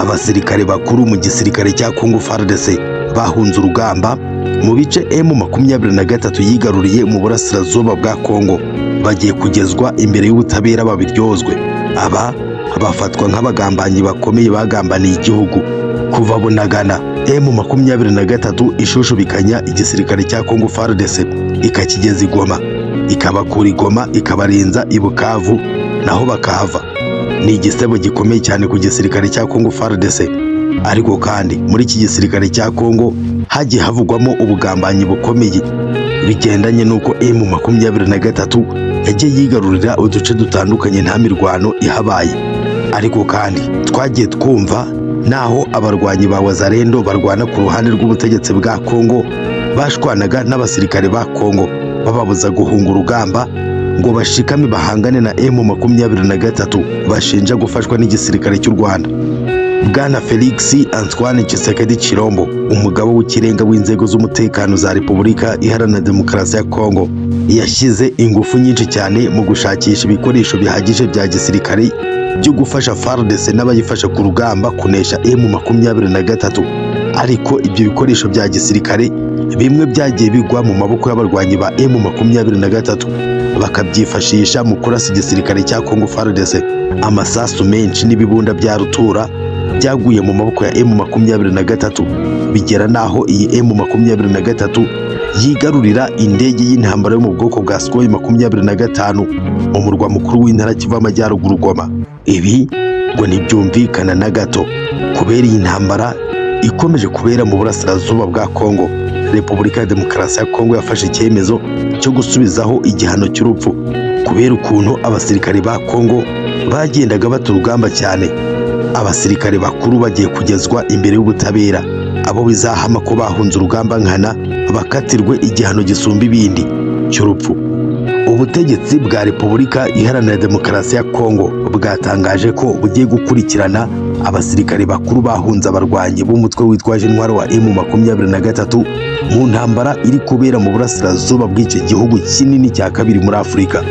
Abasirikare bakuru mu gisirikare cya Congo FARDC bahunze urugamba mu bice M23 yigaruriye mu burasirazuba bwa Congo bagiye kugezwa imbere y'ubutabera babiryozwe. Aba bafatwa nk'abagambanyi bakomeye bagambaniye igihugu. Kuva Bunagana M23 ishushubikanya igisirikare cya Congo FARDC ikakigeza i Goma, ikabakura i Goma ikabarenza i Bukavu naho bakahava. Ni igisebo gikomeye cyane ku gisirikare cya Congo FARDC. Ariko kandi muri iki gisirikare cya Congo hagiye havugwamo ubugambanyi bukomeye bigendanye n'uko M23 yagiye yigarurira uduce dutandukanye nta mirwano ihabaye. Ariko kandi twagiye twumva naho abarwanyi ba Wazalendo barwana ku ruhande rw'ubutegetsi bwa Congo bashwanaga n'abasirikare ba Congo bababuza guhunga urugamba ngo bashikame bahangane na M23 bashinja gufashwa n'igisirikare cy'u Rwanda. Bwana Felix Antoine Tshisekedi Tshilombo, umugabo w'ikirenga w'inzego z'umutekano za Repubulika Iharanira Demokarasi ya Congo, yashyize ingufu nyinshi cyane mu gushakisha ibikoresho bihagije bya gisirikare byo gufasha FARDC n'abayifasha ku rugamba kunesha M23. Ariko ibyo bikoresho bya gisirikare bimwe byagiye bigwa mu maboko y'abarwanyi ba M23 bakabyifashisha mu kurasa igisirikare cya Congo FARDC. Amasasu menshi n'ibibunda bya rutura byaguye mu maboko ya M23 bigera naho iyi M23 yigarurira indege y'intambara yo mu bwoko bwa Sukhoi 25 mu murwa mukuru w'intara Kivu Amajyaruguru Goma. Ibi ngo ntibyumvikana na gato kubera iyi ntambara ikomeje kubera mu burasirazuba bwa Congo. Repubulika ya Demokarasi ya Congo yafashe icyemezo cyo gusubizaho igihano cy'urupfu kubera ukuntu abasirikare ba Congo bagendaga bata urugamba cyane. Abasirikare bakuru bagiye kugezwa imbere y'ubutabera, abo bizahama ko bahunze urugamba nkana bakatirwe igihano gisumba ibindi cy'urupfu. Ubutegetsi bwa Repubulika Iharanira Demokarasi ya Congo bwatangaje ko bugiye gukurikirana abasirikare bakuru bahunze abarwanyi b'umutwe witwaje intwaro wa M23 mu ntambara iri kubera mu burasirazuba bw'iki gihugu kinini cya kabiri muri Afurika.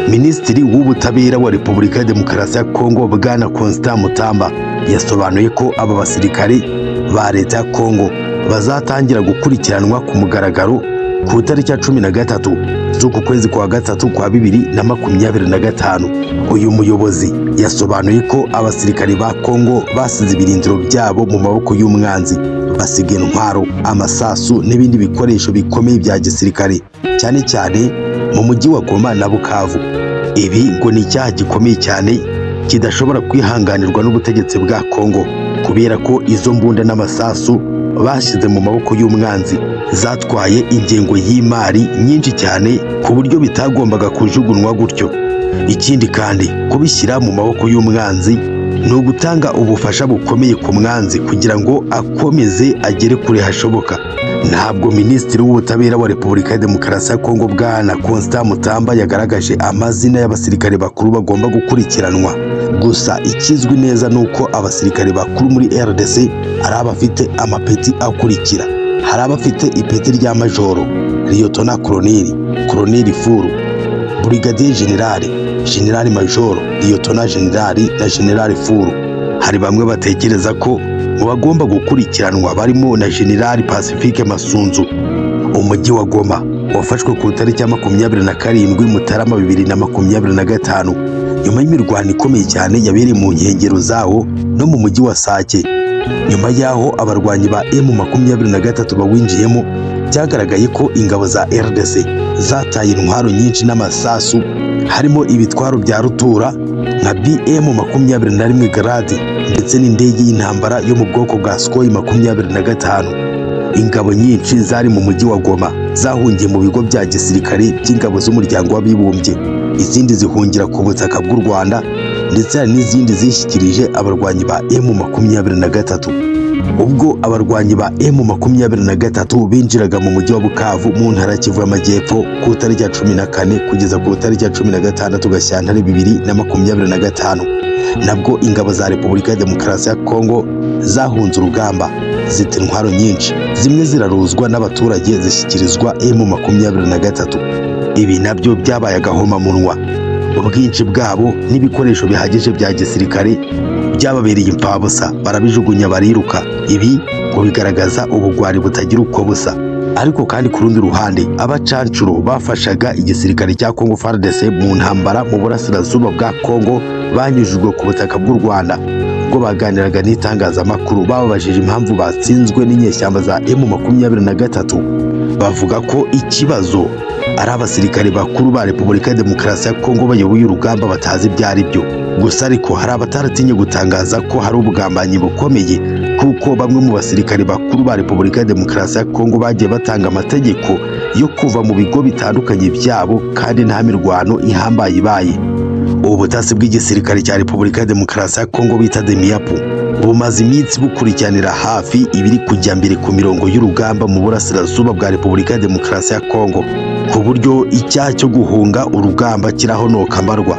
Minisitiri w'Ubutabera wa Repubulika ya Demokarasi ya Congo Bwana Constant Mutamba yasobanuye ko aba basirikare ba leta ya Congo bazatangira gukurikiranwa ku mugaragaro ku itariki ya 13 z'uku kwezi kwa gatatu kwa 2025. Uyu muyobozi yasobanuye ko abasirikare ba Congo basize ibirindiro byabo mu maboko y'umwanzi, basiga intwaro, amasasu n'ibindi bikoresho bikomeye bya gisirikare cyane cyane mu mujyi wa Goma na Bukavu. Ibi ngo ni icyaha gikomeye cyane kidashobora kwihanganirwa n'ubutegetsi bwa Congo kubera ko izo mbunda n'amasasu bashyize mu maboko y'umwanzi zatwaye ingengo y'imari nyinshi cyane ku buryo bitagombaga kujugunywa gutyo. Ikindi kandi kubishyira mu maboko y'umwanzi ni ugutanga ubufasha bukomeye ku mwanzi kugira ngo akomeze agere kure hashoboka. Ntabwo Minisitiri w'Ubutabera wa Repubulika ya Demokarasi ya Congo Bwana Constant Mutamba yagaragaje amazina y'abasirikare bakuru bagomba gukurikiranwa. Gusa ikizwi neza nuko abasirikare bakuru muri RDC ari abafite amapeti akurikira. Hari abafite ipeti rya majoro, liyotona koloneli, koloneli furu, brigadier general, general majoro, liyotona general na general furu. Hari bamwe batekereza ko mu bagomba gukurikiranwa barimo na General Pacifique Masunzu. Umujyi wa Goma wafashwe ku itariki ya 27 Mutarama 2025 nyuma y'imirwano ikomeye cyane yabereye mu nkengero zawo no mu mujyi wa Sake. Nyuma y'aho abarwanyi ba M23 bawinjiyemo, byagaragaye ko ingabo za RDC zataye intwaro nyinshi n'amasasu, harimo ibitwaro bya rutura nka BM21 Grad ndetse n'indege y'intambara yo mu bwoko bwa Sukhoi 25. Ingabo nyinshi zari mu mujyi wa Goma zahungiye mu bigo bya gisirikare by'ingabo z'umuryango w'abibumbye, izindi zihungira ku butaka bw'u Rwanda, ndetse hari n'izindi zishyikirije abarwanyi ba M23. Ubwo abarwanyi ba M23 binjiraga mu mujyi wa Bukavu mu ntara ya Kivu y'Amajyepfo ku itariki ya 14 kugeza ku itariki ya 16 Gashyantare 2025, nabwo ingabo za Repubulika ya Demokarasi ya Kongo zahunze urugamba zita intwaro nyinshi, zimwe ziraruzwa n'abaturage zishyikirizwa M23. Ibi nabyo byabaye agahomamunwa. Ubwinshi bwabo n'ibikoresho bihagije bya gisirikare Byababereye impfabusa, barabijugunya bariruka. Ibi ngo bigaragaza ubugwari butagira uko busa. Ariko kandi ku rundi ruhande, abacancuro bafashaga igisirikare cya Congo FARDC mu ntambara mu burasirazuba bwa Congo banyujijwe ku butaka bw'u Rwanda. Ubwo baganiraga n'itangazamakuru, bababajije impamvu batsinzwe n'inyeshyamba za M23, bavuga ko ikibazo ari abasirikare bakuru ba Repubulika ya Demokarasi ya Kongo bayoboye urugamba batazi ibyo ari byo. Gusa ariko hari abataratinye gutangaza ko hari ubugambanyi bukomeye, kuko bamwe mu basirikare bakuru ba Repubulika ya Demokarasi ya Kongo bagiye batanga amategeko yo kuva mu bigo bitandukanye byabo kandi nta mirwano ihambaye ibaye. Ubu butasi bw'igisirikare cya Repubulika ya Demokarasi ya Kongo bita Demiapu bumaze iminsi bukurikiranira hafi ibiri kujya mbere ku mirongo y'urugamba mu burasirazuba bwa Repubulika ya Demokarasi ya Kongo, ku buryo icyaha cyo guhunga urugamba kirahonoka mbarwa.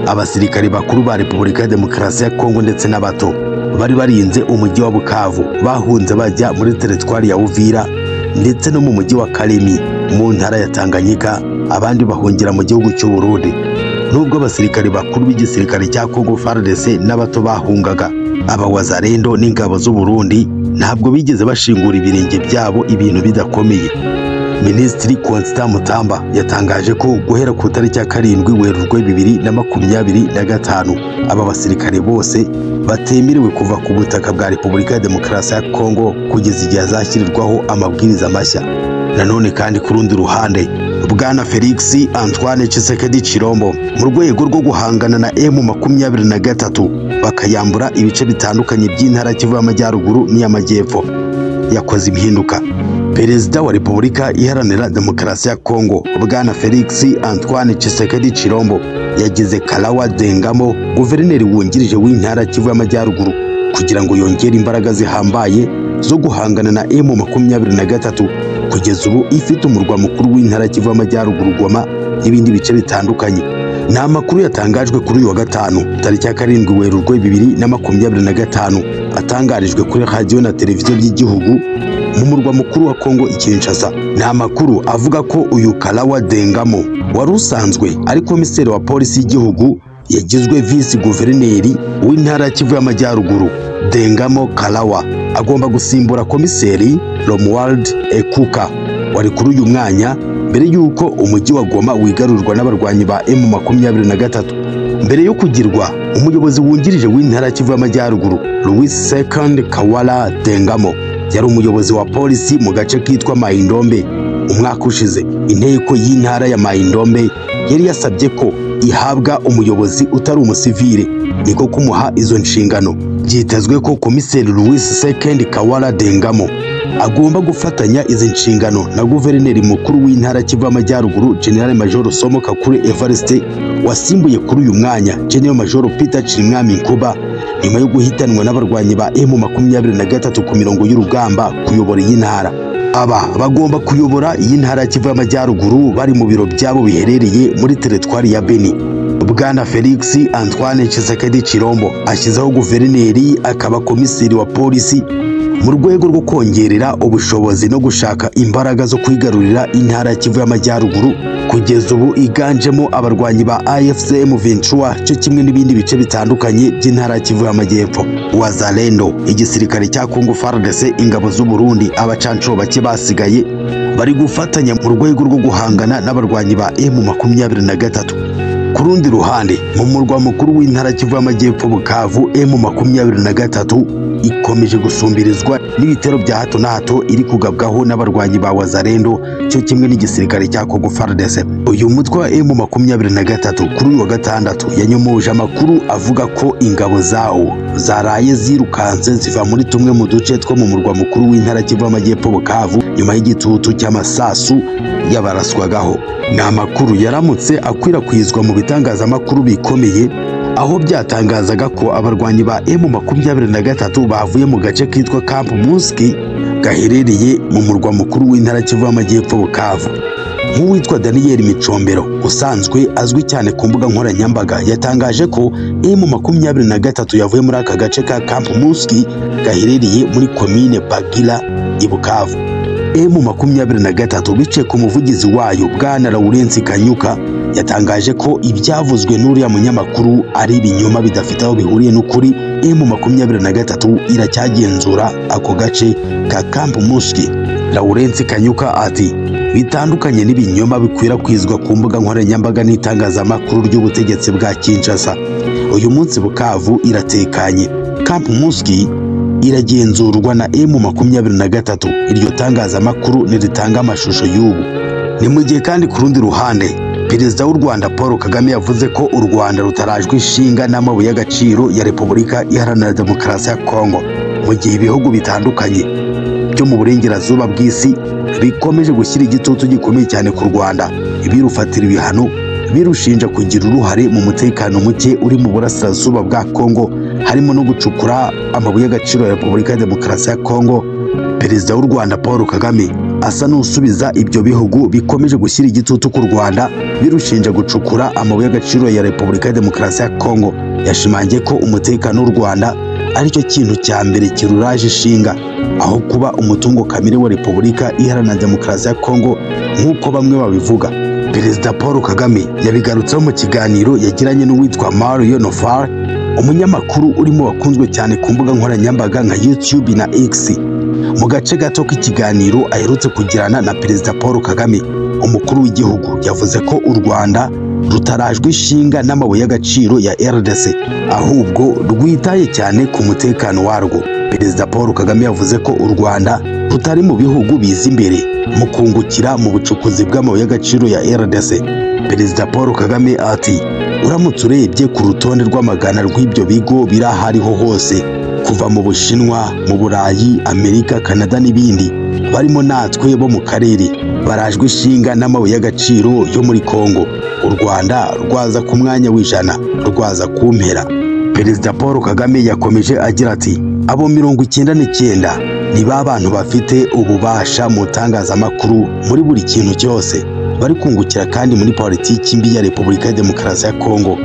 Abasirikare bakuru ba Repubulika ya Demokarasi ya Kongo ndetse n'abato bari barinze umujyi wa Bukavu bahunze bajya muri teritwari ya Uvira ndetse no mu mujyi wa Kalemi mu ntara ya Tanganyika, abandi bahungira mu gihugu cy'u Burundi. Nubwo abasirikare bakuru b'igisirikare cya Congo FARDC n'abato bahungaga, abawazarendo n'ingabo z'u Burundi ntabwo bigeze bashingura ibirenge byabo ibintu bidakomeye. Minisitiri Constant Mutamba yatangaje ko guhera ku tariki ya 7 Werurwe 2025 aba basirikare bose batemerewe kuva ku butaka bwa Repubulika ya Demokarasi ya Kongo kugeza igihe azashyirirwaho amabwiriza mashya. Nanone kandi ku rundi ruhande, Bwana Felix Antoine Tshisekedi Chilombo mu rwego rwo guhangana na M23 bakayambura ibice bitandukanye by'intara Kivu y'Amajyaruguru n'iy'Amajyepfo, yakoze impinduka. Perezida wa Repubulika Iharanira Demokarasi ya Kongo Bwana Felix Antoine Tshisekedi Chilombo yagize Kalawa Dengamo guverineri wungirije w'intara Kivu y'Amajyaruguru kugira ngo yongere imbaraga zihambaye zo guhangana na M23 kugeza ubu ifite umurwa mukuru w'intara Kivu y'Amajyaruguru Goma n'ibindi bice bitandukanye. Ni amakuru yatangajwe kuri uyu wa gatanu tariki ya 7 Werurwe 2025, atangarijwe kuri radio na televiziyo by'igihugu mu murwa mukuru wa Kongo i Kinshasa. Ni amakuru avuga ko uyu Kalawa Dengamo wari usanzwe ari komiseri wa polisi y'igihugu yagizwe visi guverineri w'intara Kivu y'Amajyaruguru. Dengamo Kalawa agomba gusimbura komiseri Romuald Ekuka wari kuri uyu mwanya mbere y'uko umujyi wa Goma wigarurwa n'abarwanyi ba M23. Mbere yo kugirwa umuyobozi wungirije w'intara Kivu y'Amajyaruguru, Louis II Kawala Dengamo yari umuyobozi wa polisi mu gace kitwa Maindombe. Umwaka ushize inteko y'intara ya Maindombe yari yasabye ko ihabwa umuyobozi utari umusivile, niko kumuha izo nshingano. Byitezwe ko komiseri Louis II Kawala Dengamo agomba gufatanya izi nshingano na guverineri mukuru w'intara Kivu y'Amajyaruguru General Major Somo Kakure Evariste wasimbuye kuri uyu mwanya General Major Peter Chirimwami Nkuba nyuma yo guhitanwa n'abarwanyi ba M23 ku mirongo y'urugamba kuyobora iyi ntara. Aba bagomba kuyobora iyi ntara Kivu y'Amajyaruguru bari mu biro byabo biherereye muri teritwari ya Beni. Bwana Felix Antoine Tshisekedi Chilombo ashyizeho guverineri akaba komiseri wa polisi mu rwego rwo kongerera ubushobozi no gushaka imbaraga zo kwigarurira intara Kivu y'Amajyaruguru kugeza ubu iganjemo abarwanyi ba AFC M23 cyo kimwe n'ibindi bice bitandukanye by'intara Kivu y'Amajyepfo. Wazalendo, igisirikare cya Congo FARDC, ingabo z'u Burundi, abacancuro bake basigaye bari gufatanya mu rwego rwo guhangana n'abarwanyi ba M23. Ku rundi ruhande, mu murwa mukuru w'intara Kivu y'Amajyepfo Bukavu, M23 ikomeje gusumbirizwa n'ibitero bya hato na hato iri kugabwaho n'abarwanyi ba Wazalendo cyo kimwe n'igisirikare cya Congo FARDC. Uyu mutwe wa M23 kuri uyu wa gatandatu yanyomoje amakuru avuga ko ingabo zawo zaraye zirukanse ziva muri tumwe mu duce two mu murwa mukuru w'intara Kivu y'Amajyepfo Bukavu nyuma y'igitutu cy'amasasu yabaraswagaho. Ni amakuru yaramutse akwirakwizwa mu bitangazamakuru bikomeye, aho byatangazaga ko abarwanyi ba M23 bavuye mu gace kitwa Camp Muski gaherereye mu murwa mukuru w'intara Kivu y'Amajyepfo Bukavu. Nk'uwitwa Daniel Micombero usanzwe azwi cyane ku mbuga nkoranyambaga yatangaje ko M23 yavuye muri aka gace ka Camp Muski gaherereye muri komine Bagila i Bukavu. M23 bice ku muvugizi wayo Bwana Lawrence Kanyuka yatangaje ko ibyavuzwe n'uriya munyamakuru ari ibinyoma bidafite aho bihuriye n'ukuri, M23 iracyagenzura ako gace ka Camp Muski. Lawrence Kanyuka ati bitandukanye n'ibinyoma bikwirakwizwa ku mbuga nkoranyambaga n'itangazamakuru ry'ubutegetsi bwa Kinshasa, uyu munsi Bukavu iratekanye. Camp Muski iragenzurwa na M23. Iryo tangazamakuru niritanga amashusho y'ubu. Ni mu gihe kandi ku rundi ruhande Perezida w'u Rwanda Paul Kagame yavuze ko u Rwanda rutarajwe ishinga n'amabuye y'agaciro ya Repubulika Iharanira Demokarasi ya Kongo, mu gihe ibihugu bitandukanye byo mu burengerazuba bw'isi bikomeje gushyira igitutu gikomeye cyane ku Rwanda, birufatira ibihano, birushinja kugira uruhare mu mutekano muke uri mu burasirazuba bwa Kongo, harimo no gucukura amabuye y'agaciro ya Repubulika ya Demokarasi ya Kongo. Perezida w'u Rwanda Paul Kagame asa n'usubiza ibyo bihugu bikomeje gushyira igitutu ku Rwanda birushinja gucukura amabuye y'agaciro ya Repubulika ya Demokarasi ya Kongo. Yashimangiye ko umutekano w'u Rwanda aricyo kintu cya mbere kiruraje ishinga, aho kuba umutungo kamere wa Repubulika Iharanira Demokarasi ya Kongo nk'uko bamwe babivuga. Perezida Paul Kagame yabigarutseho mu kiganiro yagiranye n'uwitwa Mario Nofar, umunyamakuru urimo wakunzwe cyane ku mbuga nkoranyambaga nka YouTube na X. Mu gace gato k'ikiganiro aherutse kugirana na Perezida Paul Kagame, umukuru w'igihugu yavuze ko u Rwanda rutarajwe ishinga n'amabuye y'agaciro ya RDC, ahubwo rwitaye cyane ku mutekano warwo. Perezida Paul Kagame yavuze ko u Rwanda rutari mu bihugu biza imbere mu kungukira mu bucukuzi bw'amabuye y'agaciro ya RDC. Perezida Paul Kagame ati uramutse urebye ku rutonde rw'amagana rw'ibyo bigo biri ahariho hose, kuva mu Bushinwa, mu Burayi, Amerika, Kanada n'ibindi, barimo natwe bo mu karere, barajwe ishinga n'amabuye y'agaciro yo muri Kongo. U Rwanda rwaza ku mwanya w'ijana, rwaza ku mpera. Perezida Paul Kagame yakomeje agira ati abo 99 ni ba bantu bafite ububasha mu tangazamakuru muri buri kintu cyose, bari kungukira kandi muri politiki mbi ya Repubulika ya Demokarasi ya Kongo,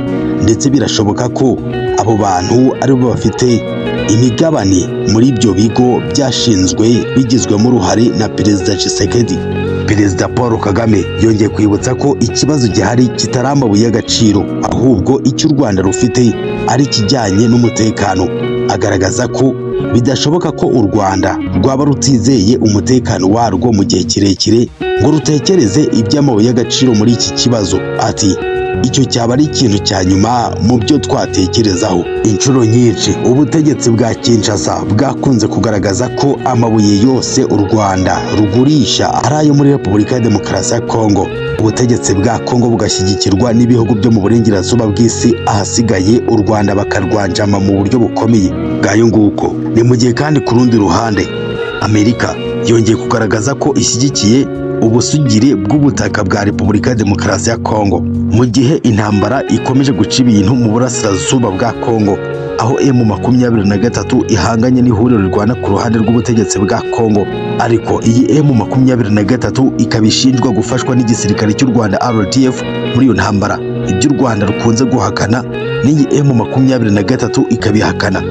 ndetse birashoboka ko abo bantu aribo bafite imigabane muri ibyo bigo byashinzwe bigizwemo uruhare na Perezida Tshisekedi. Perezida Paul Kagame yongeye kwibutsa ko ikibazo gihari kitari amabuye y'agaciro, ahubwo icyo u Rwanda rufite ari ikijyanye n'umutekano. Agaragaza ko bidashoboka ko u Rwanda rwaba rutizeye umutekano warwo mu gihe kirekire ngo rutekereze iby'amabuye y'agaciro muri iki kibazo. Ati icyo cyaba ari ikintu cya nyuma mu byo twatekerezaho. Inshuro nyinshi ubutegetsi bwa Kinshasa bwakunze kugaragaza ko amabuye yose u Rwanda rugurisha ari ayo muri Repubulika ya Demokarasi ya Kongo. Ubutegetsi bwa Kongo bugashyigikirwa n'ibihugu byo mu burengerazuba bw'isi, ahasigaye u Rwanda bakarwanjama mu buryo bukomeye bwayo nguko. Ni mu gihe kandi ku rundi ruhande Amerika yongeye kugaragaza ko ishyigikiye ubusugire bw'ubutaka bwa Repubulika ya Demokarasi ya Kongo, mu gihe intambara ikomeje guca ibintu mu burasirazuba bwa Kongo, aho M23 ihanganye n'ihuriro rirwana ku ruhande rw'ubutegetsi bwa Kongo. Ariko iyi M23 ikaba ishinjwa gufashwa n'igisirikare cy'u Rwanda RDF muri iyo ntambara, ibyo u Rwanda rukunze guhakana n'iyi M23 ikabihakana.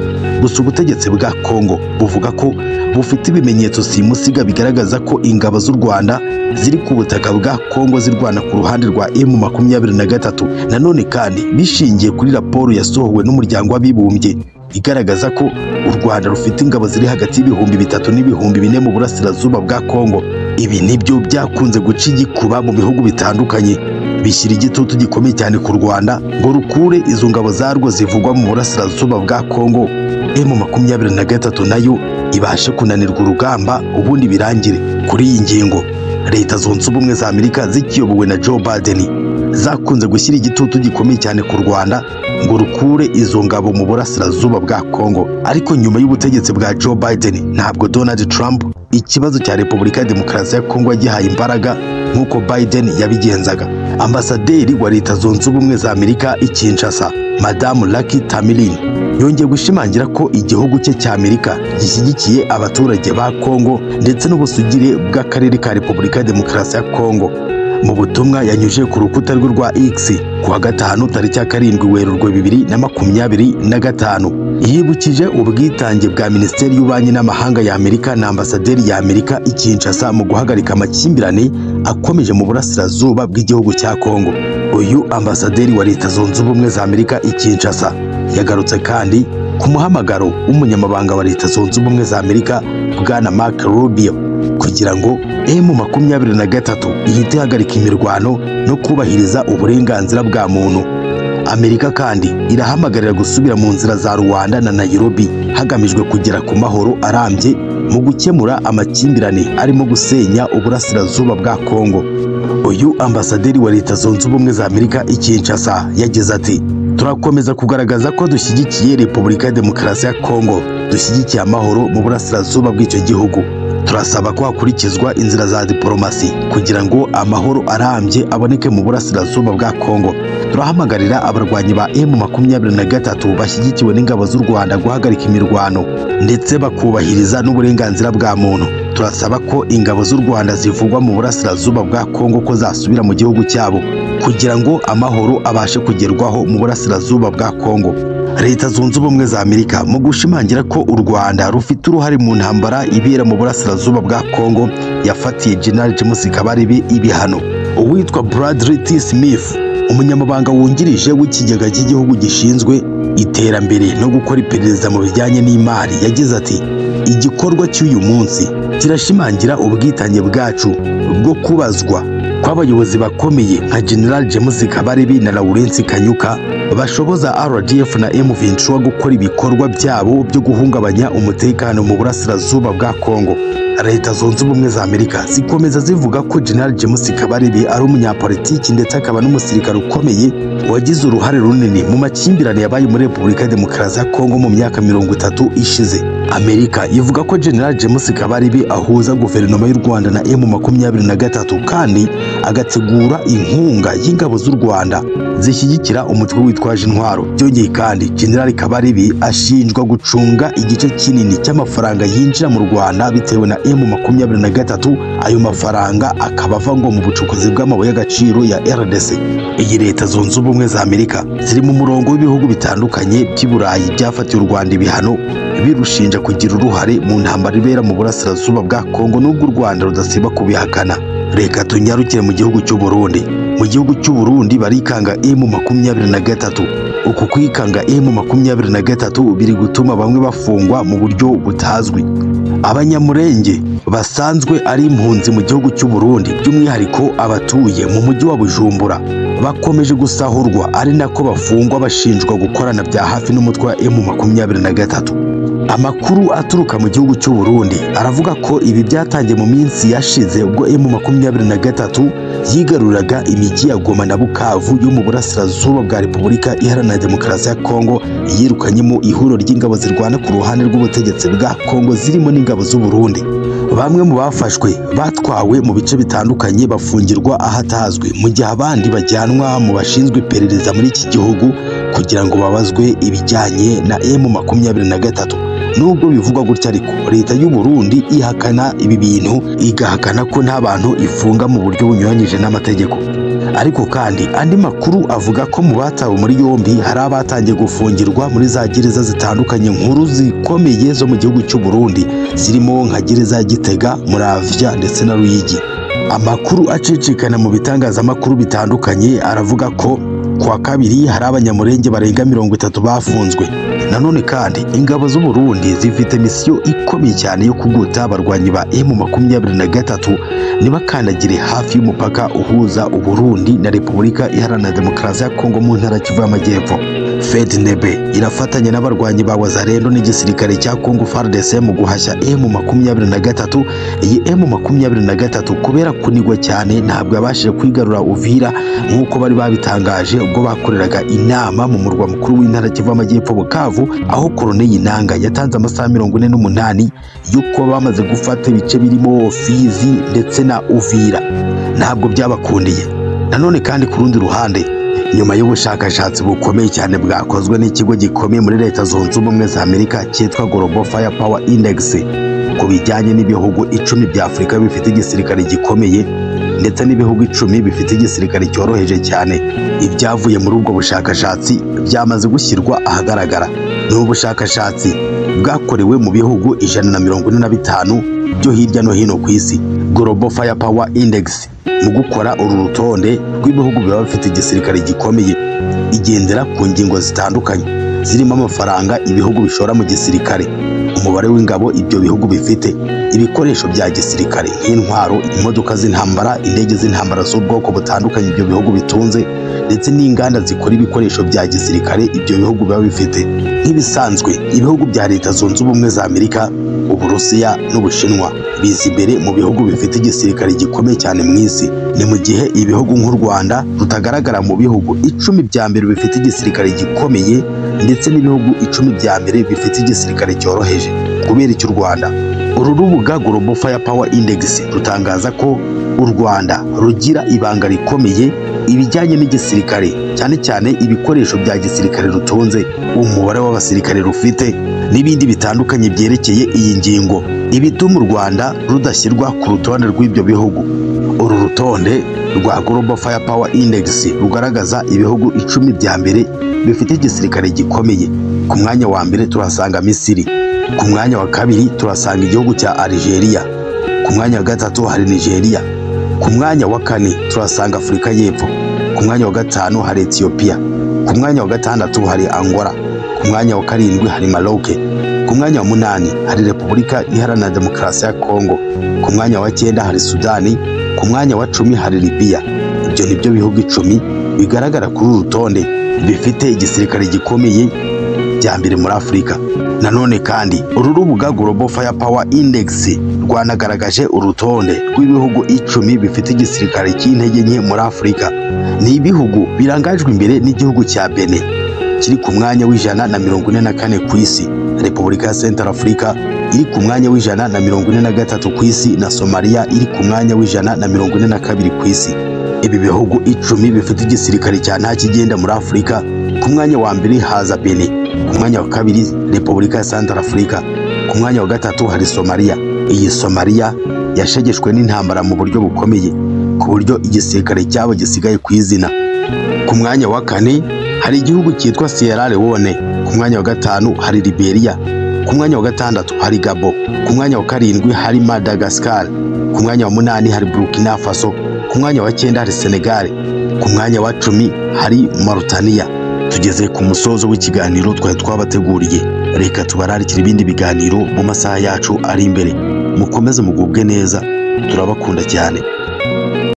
Gusa ubutegetsi bwa Kongo buvuga ko bufite ibimenyetso simusiga bigaragaza ko ingabo z'u Rwanda ziri ku butaka bwa Kongo zirwana ku ruhande rwa M23. Nanone kandi bishingiye kuri raporo yasohowe n'umuryango w'abibumbye igaragaza ko u Rwanda rufite ingabo ziri hagati y'ibihumbi 3 n'ibihumbi 4 mu burasirazuba bwa Kongo. Ibi nibyo byakunze guca igikuba mu bihugu bitandukanye, bishyira igitutu gikomeye cyane ku Rwanda ngo rukure izo ngabo zarwo zivugwa mu burasirazuba bwa Kongo, M23 nayo ibashe kunanirwa urugamba ubundi birangire. Kuri iyi ngingo Leta Zunze Ubumwe za Amerika zikiyobowe na Joe Biden zakunze gushyira igitutu gikomeye cyane ku Rwanda ngo rukure izo ngabo mu burasirazuba bwa Kongo. Ariko nyuma y'ubutegetsi bwa Joe Biden, ntabwo Donald Trump ikibazo cya Repubulika ya Demokarasi ya Kongo yagihaye imbaraga nk'uko Biden yabigenzaga. Ambasaderi wa Leta Zunze Ubumwe za Amerika i Kinshasa, Madamu Lucky Tamilin, yongeye gushimangira ko igihugu cye cya Amerika gishyigikiye abaturage ba Kongo ndetse n'ubusugire bw'akarere ka Repubulika ya Demokarasi ya Kongo. Mu butumwa yanyujije ku rukuta rwe rwa X ku wa gatanu tariki ya 7 Werurwe 2025, yibukije ubwitange bwa Minisiteri y'Ububanyi n'Amahanga ya Amerika na Ambasaderi ya Amerika i Kinshasa mu guhagarika amakimbirane akomeje mu burasirazuba bw'igihugu cya Kongo. Uyu ambasaderi wa Leta Zunze Ubumwe za Amerika i Kinshasa yagarutse kandi Ku muhamagaro w'umunyamabanga wa Leta Zunze Ubumwe za Amerika Bwana Mark Rubio, kugira ngo M23 ihite ihagarika imirwano no kubahiriza uburenganzira bwa muntu. Amerika kandi irahamagarira gusubira mu nzira za Rwanda na Nairobi hagamijwe kugera ku mahoro arambye mu gukemura amakimbirane arimo gusenya uburasirazuba bwa Kongo. Uyu ambasaderi wa Leta Zunze Ubumwe za Amerika i Kinshasa yagize ati: "Turakomeza kugaragaza ko dushyigikiye Repubulika ya Demokarasi ya Kongo, dushyigikiye amahoro mu burasirazuba bw'icyo gihugu. Turasaba ko hakurikizwa inzira za diplomasi kugira ngo amahoro arambye aboneke mu burasirazuba bwa Kongo. Turahamagarira abarwanyi ba M23 bashyigikiwe n'ingabo z'u Rwanda guhagarika imirwano ndetse bakubahiriza n'uburenganzira bwa muntu. Turasaba ko ingabo z'u Rwanda zivugwa mu burasirazuba bwa Kongo ko zasubira mu gihugu cyabo kugira ngo amahoro abashe kugerwaho mu burasirazuba bwa Kongo." Leta Zunze Ubumwe za Amerika mu gushimangira ko u Rwanda rufite uruhare mu ntambara ibera mu burasirazuba bwa Kongo yafatiye General James Kabarebe ibihano. Uwitwa Bradley T. Smith, umunyamabanga wungirije w'ikigega cy'igihugu gishinzwe iterambere no gukora iperereza mu bijyanye n'imari, yagize ati: "Igikorwa cy'uyu munsi kirashimangira ubwitange bwacu bwo kubazwa kw'abayobozi bakomeye nka General James Kabarebe na Lawrence Kanyuka bashoboza RDF na M23 gukora ibikorwa byabo byo guhungabanya umutekano mu burasirazuba bwa Kongo." Leta Zunze Ubumwe za Amerika zikomeza zivuga ko General James Kabarebe ari umunyapolitiki ndetse akaba n'umusirikare ukomeye wagize uruhare runini mu makimbirane yabaye muri Repubulika ya Demokarasi ya Kongo mu myaka 30 ishize. Amerika ivuga ko General James Kabarebe ahuza guverinoma y'u Rwanda na M23 kandi agategura inkunga y'ingabo z'u Rwanda zishyigikira umutwe witwaje intwaro. Byongeye kandi General Kabarebe ashinjwa gucunga igice kinini cy'amafaranga yinjira mu Rwanda bitewe na M23, ayo mafaranga akaba ava ngo mu bucukuzi bw'amabuye y'agaciro ya RDC. Iyi Leta Zunze Ubumwe za Amerika ziri mu murongo w'ibihugu bitandukanye by'i Burayi byafatiye u Rwanda ibihano birushinja kugira uruhare mu ntambara ibera mu burasirazuba bwa Kongo, nubwo u Rwanda rudasiba kubihakana. Reka tunyarukire mu gihugu cy'u Burundi. Mu gihugu cy'u Burundi barikanga M23. Uku kwikanga M23 biri gutuma bamwe bafungwa mu buryo butazwi. Abanyamurenge basanzwe ari impunzi mu gihugu cy'u Burundi, by'umwihariko abatuye mu mujyi wa Bujumbura, bakomeje gusahurwa ari nako bafungwa bashinjwa gukorana bya hafi n'umutwe wa M23. Amakuru aturuka mu gihugu cy'u Burundi aravuga ko ibi byatangiye mu minsi yashize ubwo M23 yigaruraga imijyi ya Goma na Bukavu yo mu burasirazuba bwa Repubulika Iharanira Demokarasi ya Kongo, yirukanyemo ihuriro ry'ingabo zirwana ku ruhande rw'ubutegetsi bwa Kongo zirimo n'ingabo z'u Burundi. Bamwe mu bafashwe batwawe mu bice bitandukanye bafungirwa ahatazwi, mu gihe abandi bajyanwa mu bashinzwe iperereza muri iki gihugu kugira ngo babazwe ibijyanye na M23. Nubwo bivugwa gutya ariko Leta y'u Burundi ihakana ibi bintu, igahakana ko nta bantu ifunga mu buryo bunyuranyije n'amategeko. Ariko kandi andi makuru avuga ko mu batawe muri yombi hari abatangiye gufungirwa muri za gereza zitandukanye nkuru zikomeye zo mu gihugu cy'u Burundi, zirimo nka gereza ya Gitega, Muramvya ndetse na Ruyigi. Amakuru acicikana mu bitangazamakuru bitandukanye aravuga ko kuwa kabiri hari abanyamurenge barenga 30 bafunzwe. Nanone kandi ingabo z'u Burundi zifite misiyo ikomeye cyane yo kuguta abarwanyi ba M23 ntibakandagire hafi y'umupaka uhuza u Burundi na Repubulika Iharanira Demokarasi ya Kongo mu ntara Kivu y'Amajyepfo. FDNB irafatanya n'abarwanyi ba Wazalendo n'igisirikare cya Kongo FARDC mu guhashya M23. Iyi M23 kubera kunigwa cyane ntabwo yabashije kwigarura Uvira nk'uko bari babitangaje ubwo bakoreraga inama mu murwa mukuru w'intara Kivu y'Amajyepfo Bukavu, aho Colonel Nanga yatanze amasaha 48 y'uko bamaze gufata ibice birimo Fizi ndetse na Uvira. Ntabwo byabakundiye. Nanone kandi ku rundi ruhande, nyuma y'ubushakashatsi bukomeye cyane bwakozwe n'ikigo gikomeye muri Leta Zunze Ubumwe za Amerika cyitwa Global Firepower Index ku bijyanye n'ibihugu 10 bya Afurika bifite igisirikare gikomeye ndetse n'ibihugu 10 bifite igisirikare cyoroheje cyane, ibyavuye muri ubwo bushakashatsi byamaze gushyirwa ahagaragara. Ni ubushakashatsi bwakorewe mu bihugu 145 byo hirya no hino ku isi. Global Firepower Index mu gukora uru rutonde rw'ibihugu biba bifite igisirikare gikomeye igendera ku ngingo zitandukanye. zirimo amafaranga ibihugu bishora mu gisirikare, umubare w'ingabo ibyo bihugu bifite, ibikoresho bya gisirikare nk'intwaro, imodoka z'intambara, indege z'intambara z'ubwoko butandukanye ibyo bihugu bitunze, ndetse n'inganda zikora ibikoresho bya gisirikare ibyo bihugu biba bifite. Nk'ibisanzwe, ibihugu bya Leta Zunze Ubumwe za Amerika, Uburusiya n'Ubushinwa biza imbere mu bihugu bifite igisirikare gikomeye cyane mu isi. Ni mu gihe ibihugu nk'u Rwanda rutagaragara mu bihugu 10 bya mbere bifite igisirikare gikomeye, ndetse n'ibihugu 10 bya mbere bifite igisirikare cyoroheje. Kubera icyo u Rwanda, uru rubuga Global Firepower Index rutangaza ko u Rwanda rugira ibanga rikomeye ibijyanye n'igisirikare, cyane cyane ibikoresho bya gisirikare rutunze, umubare w'abasirikare rufite n'ibindi bitandukanye byerekeye iyi ngingo, ibituma u Rwanda rudashyirwa ku rutonde rw'ibyo bihugu. Uru rutonde rwa Global Firepower Index rugaragaza ibihugu 10 bya mbere bifite igisirikare gikomeye. Ku mwanya wa mbere turasanga Misiri, ku mwanya wa kabiri turasanga igihugu cya Algeria, ku mwanya wa gatatu hari Nigeria, ku mwanya wa kane turasanga Afurika y'Epfo, ku mwanya wa gatanu hari Ethiopia, ku mwanya wa gatandatu hari Angola, ku mwanya wa karindwi hari Maroc, ku mwanya wa munani hari Repubulika Iharanira Demokarasi ya Kongo, ku mwanya wa 9 hari Sudani, ku mwanya wa 10 hari Libya. Ibyo nibyo bihugu 10 bigaragara kuri uru rutonde bifite igisirikare gikomeye bya mbere muri Afurika. Nanone kandi uru rubuga Global Firepower Index rwanagaragaje urutonde rw'ibihugu 10 bifite igisirikare cy'intege nke muri Afurika. Ni ibihugu birangajwe imbere n'igihugu cya Benin kiri ku mwanya wa 144 ku isi, Repubulika ya Central Africa iri ku mwanya wa 143 ku isi, na Somalia iri ku mwanya wa 142 ku isi. Ibi bihugu 10 bifite igisirikare cya nta kigenda muri Afurika. Ku mwanya wa mbere haza Benin, ku mwanya wa kabiri Repubulika ya Central Africa, ku mwanya wa gatatu hari Somalia. Iyi Somalia yashegeshwe n'intambara mu buryo bukomeye, ku buryo igisirikare cyabo gisigaye ku izina. Ku mwanya wa kane hari igihugu cyitwa Sierra Leone, ku mwanya wa gatanu hari Liberia, ku mwanya wa gatandatu hari Gabon, ku mwanya wa karindwi hari Madagascar, ku mwanya wa munani hari Burkina Faso, ku mwanya wa 9 hari Senegal, ku mwanya wa 10 hari Mauritania. Tugeze ku musozo w'ikiganiro twari twabateguriye. Reka tubararikire ibindi biganiro mu masaha yacu ari imbere. Mukomeze mugubwe neza, turabakunda cyane.